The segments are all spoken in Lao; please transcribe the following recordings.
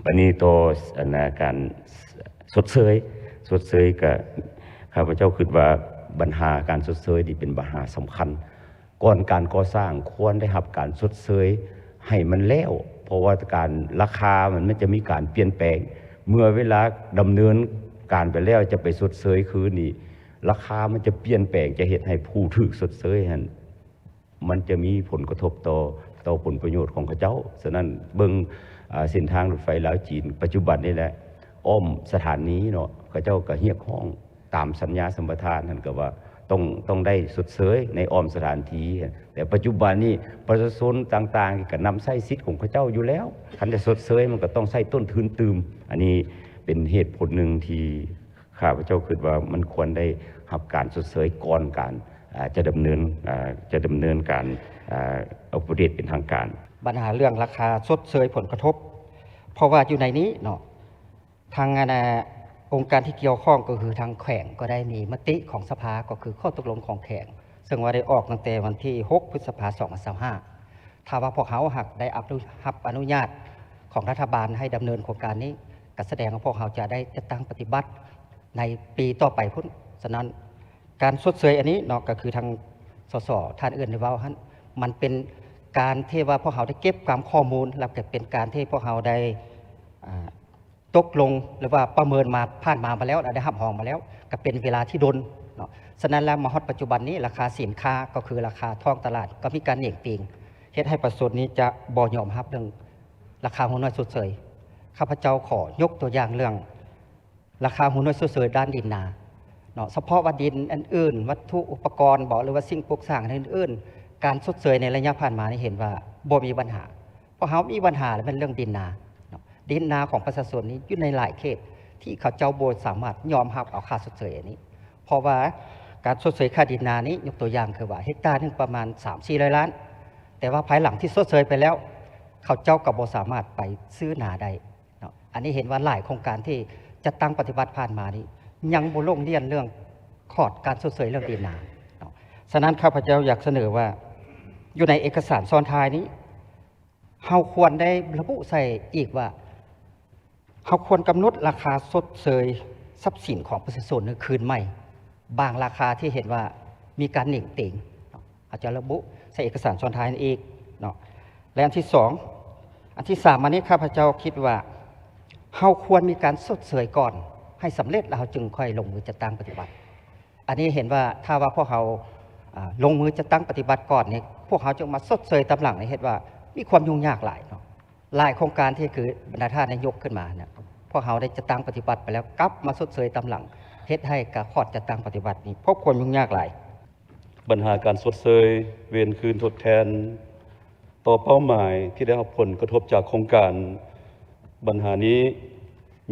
ບັດນີ້ຕໍ່ອັນນາການຊົດເຊີຍ, ຊົດເຊີຍກະ ຂ້າພະເຈົ້າຄິດວ່າບັນຫາການຊົດເຊີຍນີ້ເປັນບັນຫາສຳຄັນ. ກ່ອນການກໍ່ສ້າງຄວນໄດ້ຮັບການຊົດເຊີຍໃຫ້ມັນແລ້ວ, ເພາະວ່າການ ລາຄາມັນ ມັນຈະມີການປ່ຽນແປງ. ເມື່ອເວລາດຳເນີນການໄປແລ້ວ ຈະໄປຊົດເຊີຍຄືນນີ້ ລາຄາມັນຈະປ່ຽນແປງ, ຈະເຮັດໃຫ້ຜູ້ຖືກຊົດເຊີຍຫັ້ນ ມັນຈະມີຜົນກະທົບຕໍ່ ຕໍ່ຜົນປະໂຫຍດຂອງເຂົາເຈົ້າ. ສະນັ້ນເບິ່ງ ອາ ເສັ້ນທາງລົດໄຟລາວຈີນ ປັດຈຸບັນນີ້ແຫຼະ ອ້ອມສະຖານີເນາະ ເຂົາເຈົ້າກໍຮຽກຮ້ອງຕາມສັນຍາສຳປະທານຫັ້ນ ກໍວ່າຕ້ອງ ຕ້ອງໄດ້ຊົດເຊີຍໃນອ້ອມສະຖານທີ່. ແຕ່ປັດຈຸບັນນີ້ປະຊາຊົນຕ່າງໆ ກໍນຳໃຊ້ສິດຂອງເຂົາເຈົ້າຢູ່ແລ້ວ, ຄັນຈະຊົດເຊີຍມັນກໍຕ້ອງໃຊ້ຕົ້ນທຶນຕື່ມ. ອັນນີ້ເປັນເຫດຜົນໜຶ່ງທີ່ ຂ້າພະເຈົ້າຄິດວ່າມັນຄວນໄດ້ຮັບການຊົດເຊີຍກ່ອນການ ອາ ຈະດຳເນີນ ອາ ຈະດຳເນີນການ ອາ ອອກປະຕິເດດເປັນທາງການ. ບັນຫາເລື່ອງລາຄາຊົດເຊີຍຜົນກະທົບ ເພາະວ່າຢູ່ໃນນີ້ເນາະ ທາງອັນ ອາ ອົງການທີ່ກ່ຽວຂ້ອງ ກໍຄືທາງແຂວງ ກໍໄດ້ມີມະຕິຂອງສະພາ ກໍຄືຂໍ້ຕົກລົງຂອງແຂວງ ເຊິ່ງວ່າໄດ້ອອກຕັ້ງແຕ່ວັນທີຫົກ ພຶດສະພາ ສອງພັນຊາວຫ້າ. ຖ້າວ່າພວກເຮົາຫາກໄດ້ຮັບ ຮັບອະນຸຍາດຂອງລັດຖະບານໃຫ້ດຳເນີນໂຄງການນີ້ ກໍສະແດງວ່າພວກເຮົາຈະໄດ້ຈັດຕັ້ງປະຕິບັດໃນປີຕໍ່ໄປພຸ້ນ. ສະນັ້ນ ການຊົດເຊີຍອັນນີ້ເນາະ ກໍຄືທາງ ສສ ທ່ານອື່ນໄດ້ເວົ້າຫັ້ນ ມັນເປັນການທີ່ວ່າພວກເຮົາໄດ້ເກັບກຳຂໍ້ມູນ ແລ້ວກໍເປັນການທີ່ພວກເຮົາໄດ້ ອາ ຕົກລົງ ຫຼືວ່າປະເມີນມາ ຜ່ານມາມາແລ້ວ ແລະ ໄດ້ຮັບຮອງມາແລ້ວ ກໍເປັນເວລາທີ່ດົນເນາະ. ສະນັ້ນແລ້ວ ມາຮອດປັດຈຸບັນນີ້ ລາຄາສິນຄ້າ ກໍຄືລາຄາທ້ອງຕະຫຼາດ ກໍມີການເໜັງຕີງ ເຮັດໃຫ້ປະຊາຊົນນີ້ຈະບໍ່ຍອມຮັບເລື່ອງລາຄາຫົວໜ່ວຍຊົດເຊີຍ. ຂ້າພະເຈົ້າຂໍຍົກຕົວຢ່າງເລື່ອງລາຄາຫົວໜ່ວຍຊົດເຊີຍດ້ານດິນນາເນາະ, ສະເພາະວ່າດິນອັນອື່ນ ວັດຖຸອຸປະກອນບໍ ຫຼືວ່າສິ່ງປຸກສ້າງອັນອື່ນໆ ການຊົດເຊີຍໃນໄລຍະຜ່ານມານີ້ເຫັນວ່າບໍ່ມີບັນຫາ. ພວກເຮົາມີບັນຫາແມ່ນເລື່ອງດິນນາເນາະ, ດິນນາຂອງປະຊາຊົນນີ້ຢູ່ໃນຫຼາຍເຂດທີ່ເຂົາເຈົ້າບໍ່ສາມາດຍອມຮັບເອົາຄ່າຊົດເຊີຍອັນນີ້ ເພາະວ່າການຊົດເຊີຍຄ່າດິນນານີ້ ຍົກຕົວຢ່າງຄືວ່າເຮັກຕາໜຶ່ງປະມານສາມສີ່ຮ້ອຍລ້ານ, ແຕ່ວ່າພາຍຫຼັງທີ່ຊົດເຊີຍໄປແລ້ວ ເຂົາເຈົ້າກໍບໍ່ສາມາດໄປຊື້ນາໄດ້ເນາະ. ອັນນີ້ເຫັນວ່າຫຼາຍໂຄງການທີ່ຈັດຕັ້ງປະຕິບັດຜ່ານມານີ້ ຍັງບໍ່ລົງລາຍລະອຽດເລື່ອງຂອດການຊົດເຊີຍເລື່ອງດິນນາເນາະ. ສະນັ້ນ ຂ້າພະເຈົ້າຢາກສະເໜີວ່າ ຢູ່ໃນເອກະສານຊ້ອນທ້າຍນີ້ ເຮົາຄວນໄດ້ລະບຸໃສ່ອີກວ່າ ເຮົາຄວນກຳນົດລາຄາຊົດເຊີຍຊັບສິນຂອງປະຊາຊົນຄືນໃໝ່ ບາງລາຄາທີ່ເຫັນວ່າມີການເໜັງຕີງເນາະ, ເຮົາຈະລະບຸໃສ່ເອກະສານຊ້ອນທ້າຍນັ້ນອີກເນາະ. ແລະ ອັນທີສອງ ອັນທີສາມ ອັນນີ້ຂ້າພະເຈົ້າຄິດວ່າ ເຮົາຄວນມີການຊົດເຊີຍກ່ອນໃຫ້ສຳເລັດ ແລ້ວເຮົາຈຶ່ງຄ່ອຍລົງມືຈັດຕັ້ງປະຕິບັດ. ອັນນີ້ເຫັນວ່າຖ້າວ່າພວກເຮົາ ອາ ລົງມືຈັດຕັ້ງປະຕິບັດກ່ອນນີ້ ພວກເຮົາຈຶ່ງມາຊົດເຊີຍຕາມຫຼັງນີ້ ເຮັດວ່າມີຄວາມຫຍຸ້ງຍາກຫຼາຍເນາະ. ຫຼາຍໂຄງການທີ່ຄືບັນດາທ່ານໄດ້ຍົກຂຶ້ນມານະ ພວກເຮົາໄດ້ຈັດຕັ້ງປະຕິບັດໄປແລ້ວ ກັບມາຊົດເຊີຍຕາມຫຼັງ ເຮັດໃຫ້ການຈັດຕັ້ງປະຕິບັດນີ້ພົບຄວາມຫຍຸ້ງຍາກຫຼາຍ. ບັນຫາການຊົດເຊີຍເວນຄືນທົດແທນຕໍ່ເປົ້າໝາຍທີ່ໄດ້ຮັບຜົນກະທົບຈາກໂຄງການ, ບັນຫານີ້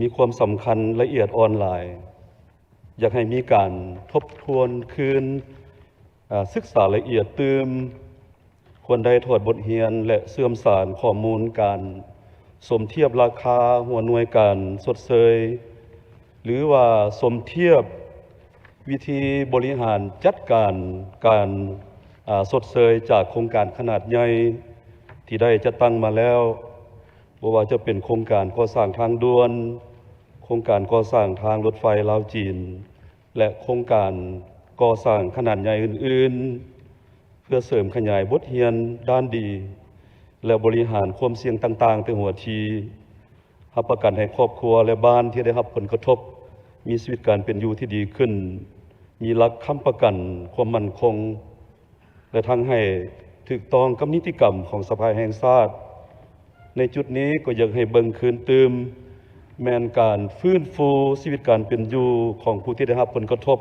ມີຄວາມສຳຄັນລະອຽດອ່ອນຫຼາຍ. ຢາກໃຫ້ມີການທົບທວນຄືນ, ອາ, ສຶກສາລະອຽດຕື່ມ, ຄວນໄດ້ຖອດບົດຮຽນ ແລະ ເຊື່ອມສານຂໍ້ມູນການສົມທຽບລາຄາຫົວໜ່ວຍການຊົດເຊີຍ ຫຼືວ່າສົມທຽບວິທີບໍລິຫານຈັດການການ, ອາ, ຊົດເຊີຍຈາກໂຄງການຂະໜາດໃຫຍ່ທີ່ໄດ້ຈັດຕັ້ງມາແລ້ວ, ບໍ່ວ່າຈະເປັນໂຄງການກໍ່ສ້າງທາງດ່ວນ, ໂຄງການກໍ່ສ້າງທາງລົດໄຟລາວຈີນ ແລະ ໂຄງການກໍ່ສ້າງຂະໜາດໃຫຍ່ອື່ນໆ ເພື່ອເສີມຂະຫຍາຍບົດຮຽນດ້ານດີ ແລະ ບໍລິຫານຄວາມສ່ຽງຕ່າງໆແຕ່ຫົວທີ, ຮັບປະກັນໃຫ້ຄອບຄົວ ແລະ ບ້ານທີ່ໄດ້ຮັບຜົນກະທົບ ມີຊີວິດການເປັນຢູ່ທີ່ດີຂຶ້ນ, ມີຫຼັກຄ້ຳປະກັນຄວາມໝັ້ນຄົງ ແລະ ທັງໃຫ້ຖືກຕ້ອງກັບນິຕິກຳຂອງສະພາແຫ່ງຊາດ. ໃນຈຸດນີ້ກໍຢາກໃຫ້ເບິ່ງຄືນຕື່ມ ແມ່ນການຟື້ນຟູຊີວິດການເປັນຢູ່ຂອງຜູ້ທີ່ໄດ້ຮັບຜົນກະທົບ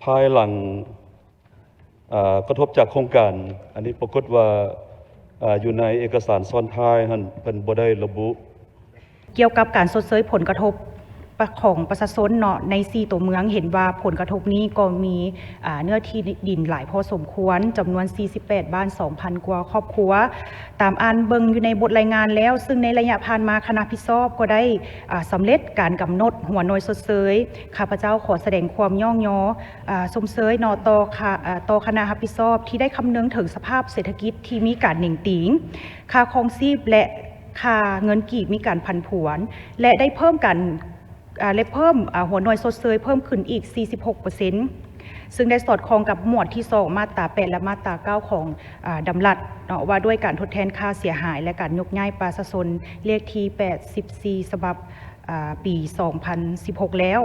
ພາຍຫຼັງ, ອາ, ກະທົບຈາກໂຄງການ. ອັນນີ້ປາກົດວ່າ, ອາ, ຢູ່ໃນເອກະສານຊ້ອນທ້າຍຫັ້ນ ເພິ່ນບໍ່ໄດ້ລະບຸ. ກ່ຽວກັບການຊົດເຊີຍຜົນກະທົບປະ, ຂອງປະຊາຊົນເນາະ ໃນສີ່ຕົວເມືອງ ເຫັນວ່າຜົນກະທົບນີ້ກໍມີ, ອາ, ເນື້ອທີ່ດິນຫຼາຍພໍສົມຄວນ ຈຳນວນສີ່ສິບແປດບ້ານ ສອງພັນກວ່າຄອບຄົວ. ຕາມອ່ານເບິ່ງຢູ່ໃນບົດລາຍງານແລ້ວ, ຊຶ່ງໃນໄລຍະຜ່ານມາຄະນະຜິດຊອບກໍໄດ້, ອາ, ສຳເລັດການກຳນົດຫົວໜ່ວຍຊົດເຊີຍ. ຂ້າພະເຈົ້າຂໍສະແດງຄວາມຍ້ອງຍໍ, ອາ, ຊົມເຊີຍເນາະ ຕໍ່ຄະ, ອາ, ຕໍ່ຄະນະຮັບຜິດຊອບທີ່ໄດ້ຄຳນຶງເຖິງສະພາບເສດຖະກິດທີ່ມີການເໜັງຕີງ, ຄ່າຄອງຊີບ ແລະ ຄ່າເງິນກີບມີການຜັນຜວນ ແລະ ໄດ້ເພີ່ມການ ອາ ແລະ ເພີ່ມ ອາ ຫົວໜ່ວຍຊົດເຊີຍເພີ່ມຂຶ້ນອີກ ສີ່ສິບຫົກເປີເຊັນ ຊຶ່ງໄດ້ສອດຄ່ອງກັບໝວດທີສອງ ມາດຕາແປດ ແລະ ມາດຕາເກົ້າ ຂອງ ອາ ດຳລັດເນາະ ວ່າດ້ວຍການທົດແທນຄ່າເສຍຫາຍ ແລະ ການຍົກຍ້າຍປະຊາຊົນ ເລກທີ ແປດສິບສີ່ ສະບັບ ອາ ປີ ສອງພັນສິບຫົກ ແລ້ວ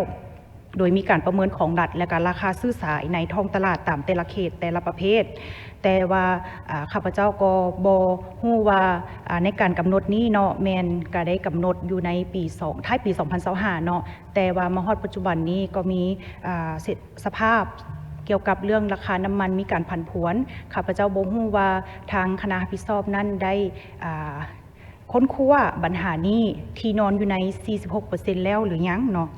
ໂດຍມີການປະເມີນຂອງລັດ ແລະ ກະລາຄາຊື້ຂາຍໃນທ້ອງຕະຫຼາດຕາມແຕ່ລະເຂດ ແຕ່ລະປະເພດ. ແຕ່ວ່າ ອາ ຂ້າພະເຈົ້າກໍບໍ່ຮູ້ວ່າ ອາ ໃນການກຳນົດນີ້ເນາະ ແມ່ນກະໄດ້ກຳນົດຢູ່ໃນປີສອງ ທ້າຍປີສອງພັນຊາວຫ້າເນາະ ແຕ່ວ່າມາຮອດປັດຈຸບັນນີ້ກໍມີ ອາ ເສດ ສະພາບກ່ຽວກັບເລື່ອງລາຄານ້ຳມັນມີການຜັນຜວນ. ຂ້າພະເຈົ້າບໍ່ຮູ້ວ່າທາງຄະນະຮັບຜິດຊອບນັ້ນໄດ້ ອາ ຄົ້ນຄວ້າບັນຫານີ້ທີ່ນອນຢູ່ໃນ ສີ່ສິບຫົກເປີເຊັນ ແລ້ວຫຼືຍັງເນາະ.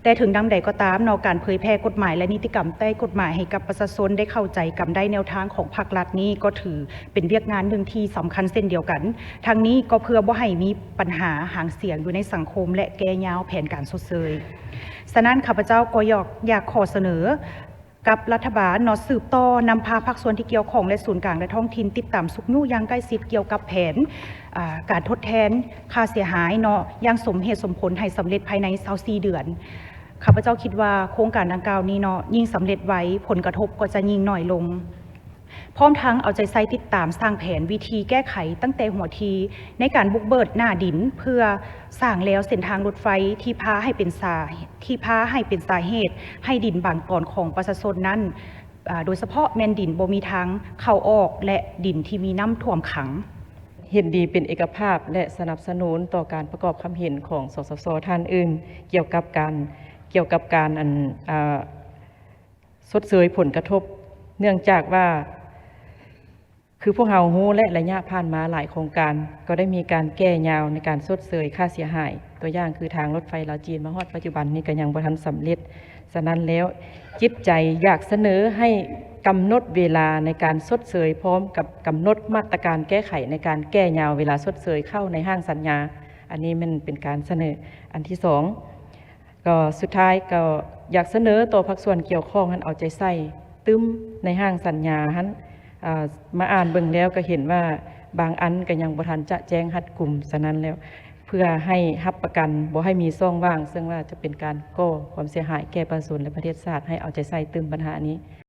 ແຕ່ເຖິງຢ່າງໃດກໍຕາມເນາະ ການເຜີຍແຜ່ກົດໝາຍ ແລະ ນິຕິກຳໃຕ້ກົດໝາຍໃຫ້ກັບປະຊາຊົນໄດ້ເຂົ້າໃຈ ກຳໄດ້ແນວທາງຂອງພັກລັດນີ້ ກໍຖືເປັນວຽກງານໜຶ່ງທີ່ສຳຄັນເຊັ່ນດຽວກັນ. ທັງນີ້ກໍເພື່ອບໍ່ໃຫ້ມີປັນຫາຫາງສຽງຢູ່ໃນສັງຄົມ ແລະ ແກ່ຍາວແຜນການຊົດເຊີຍ. ສະນັ້ນ ຂ້າພະເຈົ້າກໍຢາກ ຢາກຂໍສະເໜີ ກັບລັດຖະບານເນາະ ສືບຕໍ່ນຳພາພາກສ່ວນທີ່ກ່ຽວຂ້ອງ ແລະ ສູນກາງ ແລະ ທ້ອງຖິ່ນ ຕິດຕາມຊຸກຍູ້ຢ່າງໃກ້ຊິດກ່ຽວກັບແຜນ ອາ ການທົດແທນຄ່າເສຍຫາຍເນາະ ຢ່າງສົມເຫດສົມຜົນໃຫ້ສຳເລັດພາຍໃນຊາວສີ່ເດືອນ. ຂ້າພະເຈົ້າຄິດວ່າໂຄງການດັ່ງກ່າວນີ້ເນາະ ຍິ່ງສຳເລັດໄວ ຜົນກະທົບກໍຈະຍິ່ງໜ້ອຍລົງ. ພ້ອມທັງເອົາໃຈໃສ່ຕິດຕາມສ້າງແຜນວິທີແກ້ໄຂຕັ້ງແຕ່ຫົວທີ ໃນການບຸກເບີດໜ້າດິນ ເພື່ອສ້າງແລວເສັ້ນທາງລົດໄຟທີ່ພາໃຫ້ເປັນສາ ທີ່ພາໃຫ້ເປັນສາເຫດໃຫ້ດິນບາງຕອນຂອງປະຊາຊົນນັ້ນ ອາ ໂດຍສະເພາະແມ່ນດິນບໍ່ມີທາງເຂົ້າອອກ ແລະ ດິນທີ່ມີນ້ຳຖ້ວມຂັງ. ເຫັນດີເປັນເອກະພາບ ແລະ ສະໜັບສະໜູນຕໍ່ການປະກອບຄຳເຫັນຂອງ ສສຊ ທ່ານອື່ນ ກ່ຽວກັບການ ກ່ຽວກັບການ ອັນ ອາ ຊົດເຊີຍຜົນກະທົບ ເນື່ອງຈາກວ່າ ຄືພວກເຮົາຮູ້ແຫຼະ ໄລຍະຜ່ານມາຫຼາຍໂຄງການກໍໄດ້ມີການແກ່ຍາວໃນການຊົດເຊີຍຄ່າເສຍຫາຍ, ຕົວຢ່າງຄືທາງລົດໄຟລາວຈີນມາຮອດປັດຈຸບັນນີ້ກໍຍັງບໍ່ທັນສຳເລັດ. ສະນັ້ນແລ້ວ ຈິດໃຈຢາກສະເໜີໃຫ້ກຳນົດເວລາໃນການຊົດເຊີຍ ພ້ອມກັບກຳນົດມາດຕະການແກ້ໄຂໃນການແກ່ຍາວເວລາຊົດເຊີຍເຂົ້າໃນຮ່າງສັນຍາ. ອັນນີ້ແມ່ນເປັນການສະເໜີ. ອັນທີສອງ ກໍສຸດທ້າຍກໍຢາກສະເໜີຕໍ່ພາກສ່ວນກ່ຽວຂ້ອງຫັ້ນເອົາໃຈໃສ່ຕື່ມໃນຮ່າງສັນຍາຫັ້ນ ເອີ ມາອ່ານເບິ່ງແລ້ວກໍເຫັນວ່າບາງອັນກໍຍັງບໍ່ທັນຈະແຈ້ງຮັດກຸມ. ສະນັ້ນແລ້ວ ເພື່ອໃຫ້ຮັບປະກັນບໍ່ໃຫ້ມີຊ່ອງວ່າງ ເຊິ່ງວ່າຈະເປັນການກໍ່ຄວາມເສຍຫາຍແກ່ປະຊາຊົນ ແລະ ປະເທດຊາດ ໃຫ້ເອົາໃຈໃສ່ຕື່ມບັນຫານີ້.